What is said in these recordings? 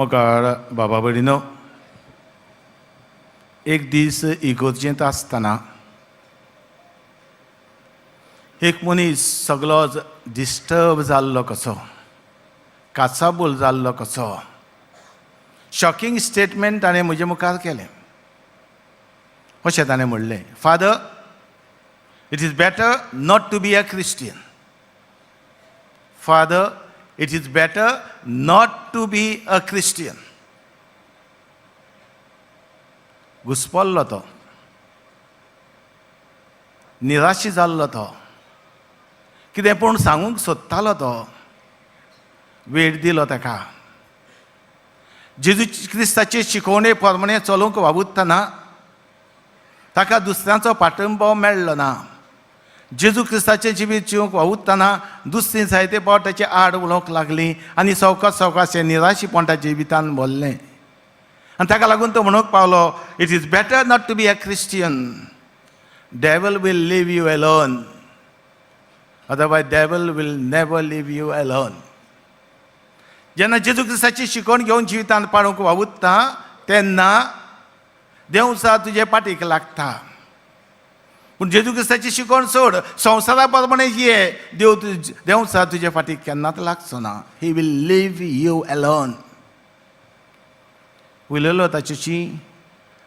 मोगाळ बाबा भयणीनो, एक दीस इगोर्जेंत आसतना एक मनीस सगलोच डिस्टर्ब जाल्लो कसो, काचाबूल जाल्लो कसो, शॉकिंग स्टेटमेंट ताणें म्हजे मुखार केलें. अशें ताणें म्हणलें, "Father, it is better not to be a Christian. Father, it is better not to be a Christian." घुसपल्लो तो, निराशी जाल्लो तो, कितें पूण सांगूंक सोदतालो तो. वेळ दिलो ताका. जेजू क्रिस्ताचे शिकवणे प्रमाणे चलोवंक वावुरतना ताका दुसऱ्यांचो पाठिंबो मेळ्ळो ना. जेजू क्रिस्ताचें जिवीत जिवंक वावुरतना दुसरीं जायते फावट ताचे आड उलोवंक लागलीं आनी सवकास सवकास हें निराशीपण ताच्या जिवितान भरलें आनी ताका लागून तो म्हणूंक पावलो, "It is better not to be a Christian. Devil will leave you alone. Otherwise devil will never leave you alone." जेन्ना जेजू क्रिस्ताची शिकवण घेवन जिवितान पाळूंक वावुरता तेन्ना देंवचार तुजे पाटीक लागता. पूण जेजू क्रिस्ताची शिकवण सोड, संवसारा प्रमाणे ये, देव तुज देंवचार तुजे फाटीक केन्नाच लागचो ना. He will leave you alone. उलयलो ताच्याशी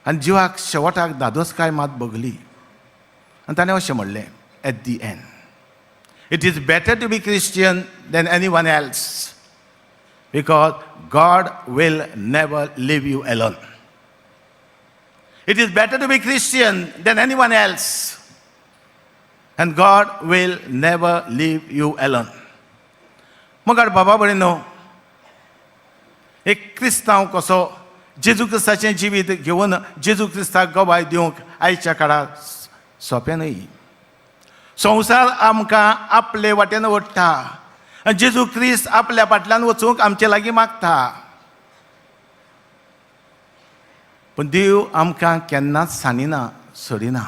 आनी जिवाक शेवटाक धादोसकाय मात भोगली आनी ताणें अशें म्हणलें, "At the end, it is better to be Christian than anyone else because God will never leave you alone. It is better to be Christian than anyone else and God will never leave you alone." मग बाबा भयणीनो, एक क्रिस्तांव कसो जेजू क्रिस्ताचें जिवीत घेवन जेजू क्रिस्ताक गवाय दिवंक आयच्या काळार सोंपें न्हय. संवसार आमकां आपले वाटेन ओडटा आनी जेजू क्रिस्त आपल्या फाटल्यान वचूंक आमचे लागीं मागता. पूण देव आमकां केन्नाच सांडिना, सोडिना.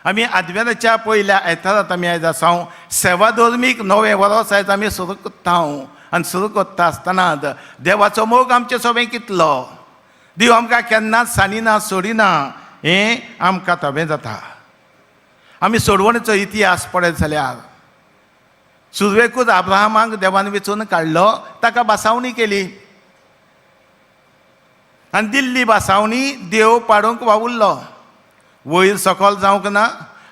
आमी आदवेराच्या पयल्या आयतारात आमी आयज आसा. सेवा धर्मीक नवें वर्स आयज आमी सुरू करता आनी सुरू करता आसतना देवाचो मोग आमचे सोबें कितलो, देव आमकां केन्नाच सांडिना, सोडिना हें आमकां थवें जाता. आमी सोडवणेचो इतिहास पळयत जाल्यार सुरवेकूच अब्राहमाक देवान वेंचून काडलो, ताका बासावणी केली आनी दिल्ली बासावणी देव पाडूंक वावुरलो. वयर सकल जावंक ना,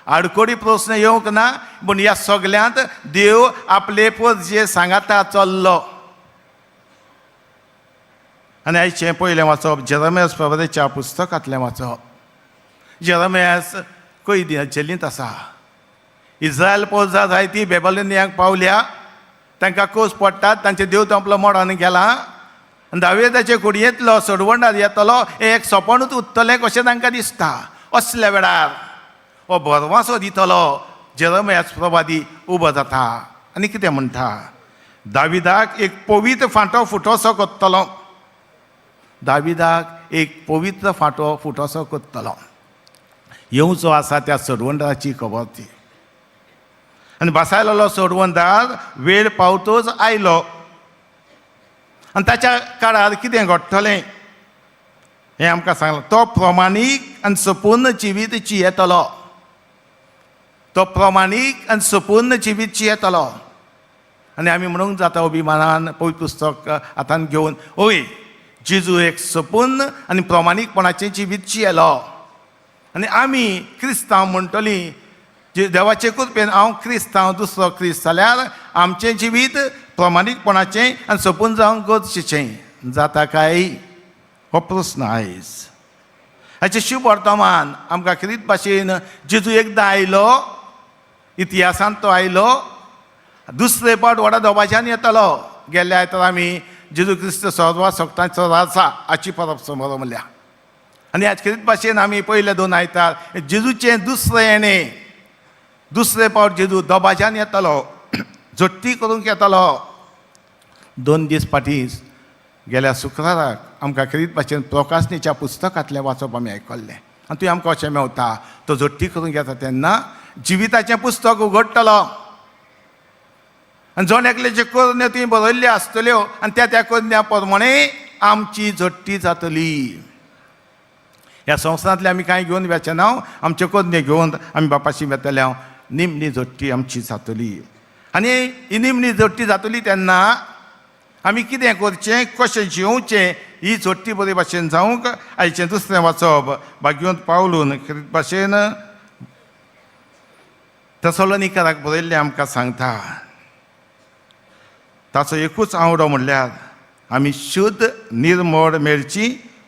आडकोडी प्रस्न येवंक ना, पूण ह्या सगल्यांत देव आपले जे सांगाता चल्लो. आनी आयचें पयलें वाचप जेरमेस प्रभतेच्या पुस्तकांतलें वाचप. जेरमेस कैदी जेलींत आसा. इस्रायल पोजा जायती बेबलिनियाक पावल्या. तांकां कोस पडटात, तांचे देव आपलो मोडान गेला आनी दावेदाचे कुडयेंतलो सोडवणार येतलो हें एक सपनूच उत्तलें कशें तांकां दिसता. असल्या वेळार हो भरवासो दितलो जेरमयास प्रवादी उबो जाता आनी कितें म्हणटा? दाविदाक एक पवित्र फांटो फुटोसो करतलो, दाविदाक एक पवित्र फांटो फुटोसो करतलो. येवचो आसा त्या सोडवणदाराची खबर ती. आनी बसायलेलो सोडवणदार वेळ पावतोच आयलो आनी ताच्या काळार कितें घडटलें हें आमकां सांगलां. तो प्रमाणीक आनी सपूर्ण जिवीत जियेतलो, तो प्रमाणीक आनी सपूर्ण जिवीत जियेतलो. आनी आमी म्हणूंक जाता अभिमानान पवित्र पुस्तक हातान घेवन, ओय, जेजू एक सपूर्ण आनी प्रमाणीकपणाचें जिवीत जियेलो. आनी आमी क्रिस्तांव म्हणटलीं, देवाचे कृपेन हांव क्रिस्तांव, दुसरो क्रिस्त जाल्यार आमचें जिवीत प्रमाणीकपणाचें आनी सोपून जावंक गरजेचें जाता काय, हो प्रस्न आयज. हाचें शुभ वर्तमान आमकां खेरीत भाशेन जेजू एकदां आयलो, इतिहासांत तो आयलो, दुसरे फावट व्हडा दबाज्यान येतलो. गेल्ल्या आयतार आमी जेजू क्रिस्त सर्वा सक्तांचो राजा हाची परब समरमल्या आनी आज खेरीत भाशेन आमी पयले दोन आयतार जेजूचें दुसरें येणें, दुसरे फावट जेजू दबाज्यान येतलो, झोट्टी करूंक येतलो. 2 दीस फाटीं गेल्या शुक्राराक आमकां खेरीत भाशेन प्रकाशनीच्या पुस्तकांतलें वाचप आमी आयकल्लें आनी थंय आमकां अशें मेवता, तो झोट्टी करूंक येता तेन्ना जिविताचें पुस्तक उगडटलो. आनी जण एकल्याच्यो करण्यो ती बरयल्ल्यो आसतल्यो आनी त्या त्या करण्या प्रमाणे आमची झडटी जातली. ह्या संवसारांतले आमी कांय घेवन वेचे ना, आमच्यो करण्यो घेवन आमी बापाशी वेतले. निमणी झडटी आमची जातली आनी ही निमणी झडटी जातली तेन्ना आमी कितें करचें, कशें जियोवचें, ही झडटी बरे भाशेन जावंक आयचें दुसरें वाचप भाग्यवंत पावलून भाशेन थेसलोनिकराक बरयल्लें आमकां सांगता. ताचो एकूच आवडो म्हणल्यार आमी शुद्ध निर्मळ मेळची,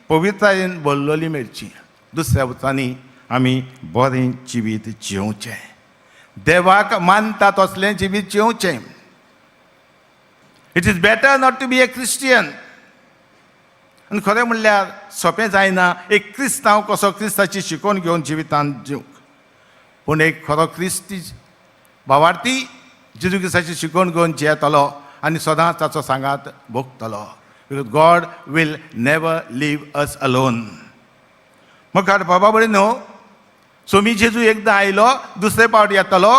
पवित्रायेन भरलेली मेळची. दुसऱ्या उतरांनी आमी बरें जिवीत जियोवचें, देवाक मानता तसलें जिवीत जियोवचें. It is better not to be a Christian. आनी खरें म्हणल्यार सोंपें जायना एक क्रिस्तांव कसो क्रिस्ताची शिकवण घेवन जिवितांत जिवंक, पूण एक खरो क्रिस्ती भावार्थी जेजू क्रिस्ताची शिकवण घेवन जियेतलो आनी सदांच ताचो सांगात भोगतलो, because God will never leave us alone. मुखार बाबा भयणीनो, सोमी जेजू एकदां आयलो, दुसरे पावट येतलो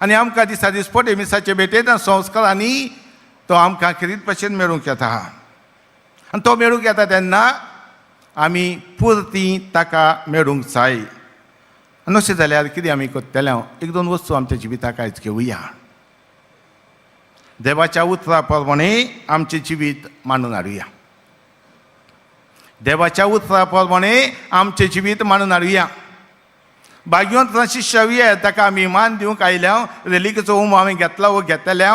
आनी आमकां दिसा दिसपटे मिसाचे भेटेंत आनी संस्कारांनी तो आमकां खेरीत भशेन मेळूंक येता. आनी तो मेळूंक येता तेन्ना आमी पुरती ताका मेळूंक जाय. आनी अशें जाल्यार कितें आमी करतले? एक दोन वस्तू आमच्या जिविताक आयज घेवया. देवाच्या उतरा प्रमाणे आमचें जिवीत मांडून हाडुया. देवाच्या उतरा प्रमाणे आमचें जिवीत मांडून हाडुया. भाग्यवंत फ्रांसीस शावियर, ताका आमी मान दिवंक आयल्या. रेलिकेचो उमो आमी घेतला वो घेतल्या.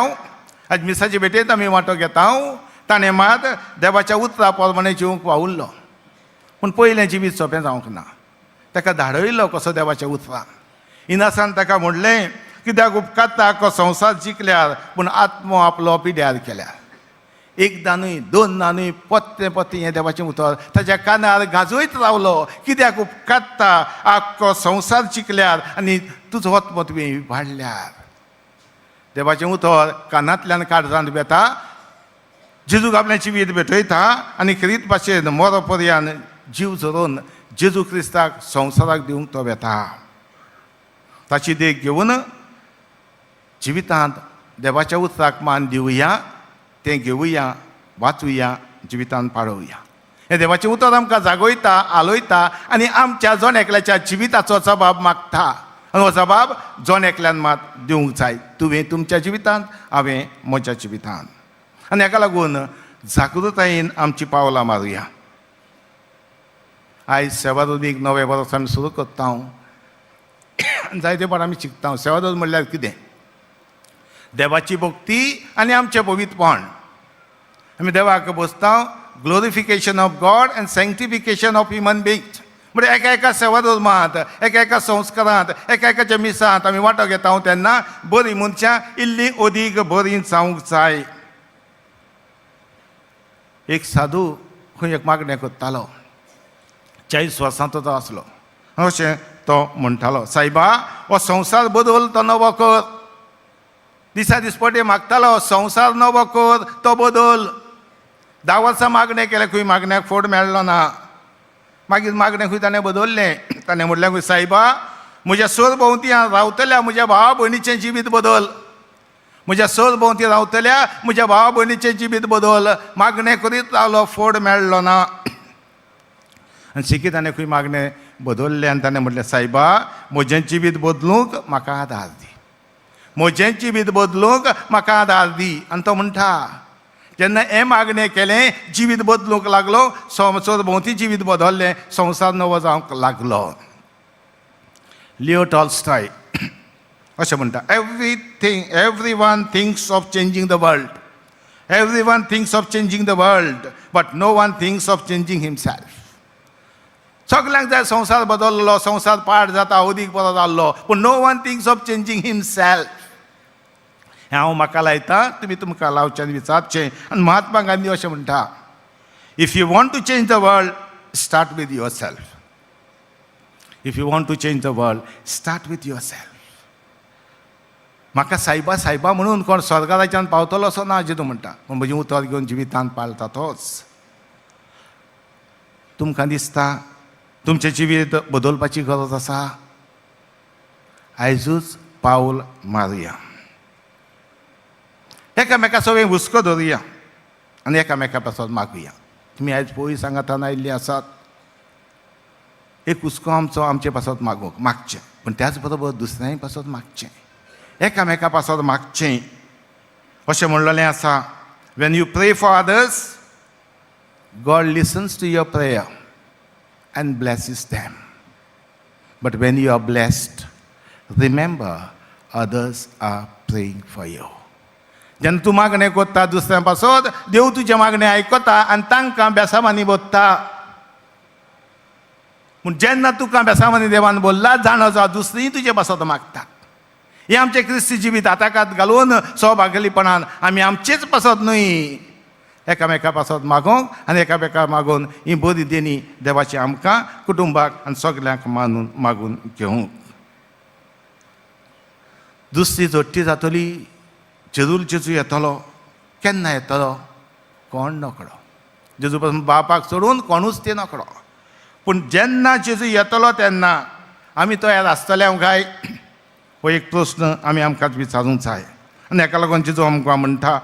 आज मिसाचे भेटेंत आमी वांटो घेता. ताणें मात देवाच्या उतरा प्रमाणे जिवंक वावुरलो, पूण पयलें जिवीत सोंपें जावंक ना. ताका धाडयलो कसो देवाच्या उतरान. इनासान ताका म्हणलें, कित्याक उपकारता आख्खो संवसार जिखल्यार पूण आत्मो आपलो पिड्यार केल्यार? एकदां न्हय, दोनदां न्हय, परतें परतें हें देवाचें उतर ताच्या कानार गाजयत रावलो. कित्याक उपकारता आख्खो संवसार जिखल्यार आनी तुजो आत्मो तुवें इबाडल्यार? देवाचें उतर कानांतल्यान काळजांत वेता, जेजूक आपलें जिवीत भेटयता आनी खेरीत भाशेन मरो पर्यान जीव झरोवन जेजू क्रिस्ताक संवसाराक दिवंक तो वेता. ताची देख घेवन जिवितांत देवाच्या उतराक मान दिवया, तें घेवया, वाचुया, जिवितांत पाळोवया. हें देवाचें उतर आमकां जागयता, आलोयता आनी आमच्या जण एकल्याच्या जिविताचो जबाब मागता आनी हो जबाब जण एकल्यान मात दिवंक जाय, तुवें तुमच्या जिवितांत, हांवें म्हज्या जिवितांत. आनी हाका लागून जागृतायेन आमची पावलां मारुया. आयज सेवादोदीक नवें वर्स आमी सुरू करता. जायते फावट आमी शिकता सेवादोद म्हणल्यार कितें. देवाची भक्ती आनी आमचें पवित्रपण. आमी देवाक बसता, glorification of God and sanctification of human beings. म्हणजे एका एका सेवाधर्मांत, एका एका संस्कारांत, एका एकाच्या मिसांत आमी वांटो घेता तेन्ना बरीं मनशां इल्लीं अदीक बरीं जावंक जाय. एक साधू खंय एक मागणें करतालो. 40 वर्सां तो आसलो. अशें तो म्हणटालो, सायबा, हो संवसार बदल, तो नवो कर. दिसा दिसपटे मागतालो, संवसार नवो कर, तो बदल. 10 वर्सां मागणें केलें, खंय मागण्याक फोड मेळ्ळो ना. मागीर मागणें खंय ताणें बदललें. ताणें म्हणलें खंय, सायबा, म्हज्या सरभोंवती रावतल्या म्हज्या भावा भयणीचें जिवीत बदल. म्हज्या सरभोंवती रावतल्या म्हज्या भावा भयणीचें जिवीत बदल. मागणें करीत रावलो, फोड मेळ्ळो ना. आनी शेकी ताणें खंय मागणें बदललें आनी ताणें म्हटलें, सायबा, म्हजें जिवीत बदलूंक म्हाका आदार दी. म्हजें जिवीत बदलूंक म्हाका आदार दी. आनी तो म्हणटा, जेन्ना हें मागणें केलें, जिवीत बदलूंक लागलो. सरभोंवती जिवीत बदललें, संवसार नवो जावंक लागलो. लिओ टॉलस्टाय अशें म्हणटा, Everyone thinks of changing the world. Everyone thinks of changing the world, but no one thinks of changing himself. सगल्यांक जाय संवसार बदललो, संवसार पाड जाता, अदीक बरो जाल्लो, पूण no one thinks of changing himself. हें हांव म्हाका लायता, तुमी तुमकां लावचें आनी विचारचें. आनी महात्मा गांधी अशें म्हणटा, If you want to change the world, start with yourself. If you want to change the world, start with yourself. म्हाका सायबा सायबा म्हणून कोण स्वर्गाराज्यान पावतलो असो ना, जेजू म्हणटा, पूण म्हजें उतर घेवन जिवितांत पाळटा तोच. तुमकां दिसता तुमचें जिवीत बदलपाची गरज आसा? आयजूच पावल मारुया. एकामेका सगळें हुस्को धरुया आनी एकामेका पासत मागुया. तुमी आयज पयस सांगातान आयिल्लीं आसात, एक हुस्को आमचो आमचे पासत मागूंक मागचें, पूण त्याच बरोबर दुसऱ्यांय पासत मागचें, एकामेका पासत मागचें. अशें म्हणलेलें आसा, "When you pray for others, God listens to your prayer and blesses them. But when you are blessed, remember others are praying for you." जेन्ना तूं मागणें करता दुसऱ्यां पासत, देव तुजें मागणें आयकता आनी तांकां बेसामांनी बोत्ता. पूण जेन्ना तुका बेसामांनी देवान बोल्ला, जाणा जा, दुसरीं तुजे पासत मागतात. हें आमचें क्रिस्ती जिवीत हाताकात घालून सहभागीपणान आमी आमचेच पासत न्हय, एकामेका पासत मागोवंक आनी एकामेका मागून ही बरी देणी देवाची आमकां, कुटुंबाक आनी सगल्यांक मानून मागून घेवंक. दुसरी झडटी जातली. जेजूल जेजू येतलो. केन्ना येतलो कोण नकळो. जेजू पासून, बापाक सोडून कोणूच ते नकळो. पूण जेन्ना जेजू येतलो तेन्ना आमी तयार आसतले काय, हो एक प्रस्न आमी आमकांच विचारूंक जाय. आनी हेका लागून जेजू आमकां म्हणटा,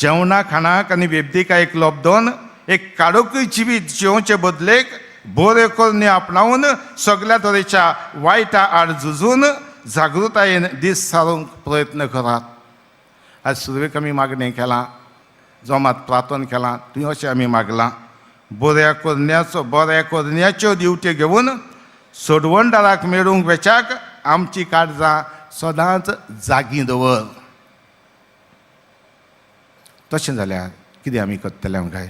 जेवणा खाणाक आनी वेब्दिकायेक लब्दोन एक काडोकूय जिवीत जिवचे बदलेक बऱ्यो करण्यो आपणावन सगल्या तरेच्या वायटा आड झुजून जागृतायेन दीस सारूंक प्रयत्न करात. आज सुरवेक आमी मागणें केलां, जोमात प्रार्थन केलां, थंय अशें आमी मागलां, बऱ्या करण्याचो, बऱ्या करण्याच्यो दिवट्यो घेवन सोडवणदाराक मेळूंक वेच्याक आमची काळजां सदांच जागीं दवर. तशें जाल्यार कितें आमी करतले काय?